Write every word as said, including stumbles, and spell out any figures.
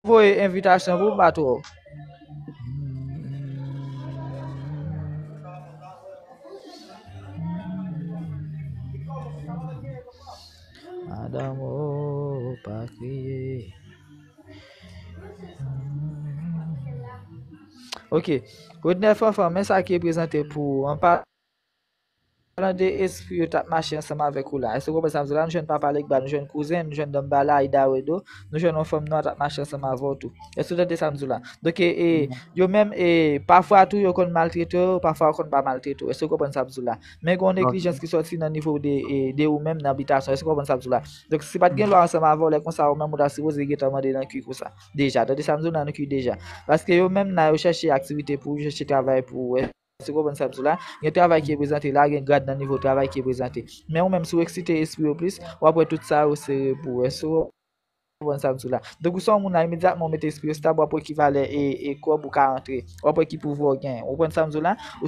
voye envitasyon pou m pa twò. Madanm, oh, pa kriye. Ok. Rodney Fanfan, men sa ki reprezante pou ou. An palan de espri yo t ap mache ansanm avèk ou la. Èske w konprann sa m di w la? Nou jwenn Papa Legba, nou jwenn kouzen, nou jwenn Danmbala, Aida Wedo, nou jwenn yon fanm nwa t ap mache ansanm avè w tou. Èske w tande sa m di w la? Donk, e, e, yo menm, e, pafwa tou, yo konn maltrete w, pafwa yo konn pa maltrete w. Èske w konprann sa m di w la? Men gen yon neglijans ki sòti nan nivo de, e, de ou menm nan abitasyon. Èske w konprann sa m di w la? Donk, si pa t gen lwa ansanm avè w, lè konsa, ou menm ou ta sipoze gentan mande nan kwi konsa. Deja, tande sa m di w nan kwi deja. Paske yo menm nan yo chèche aktivite pou ou, yo chèche travay pou ou. Èske w konprann sa m di w la? Gen travay ki reprezante la, gen grad nan nivo travay ki reprezante. Men ou menm, si w eksite espri yo plis, w ap wè tout sa yo sere pou ou. Èske w konprann sa m di w la? Donk, ou se yon moun la, imedyatman ou mete espri yo stab, w ap wè ki valè e, e kòb ou ka antre. W ap wè ki pouvwa w gen. Ou konprann sa m di w la? Ou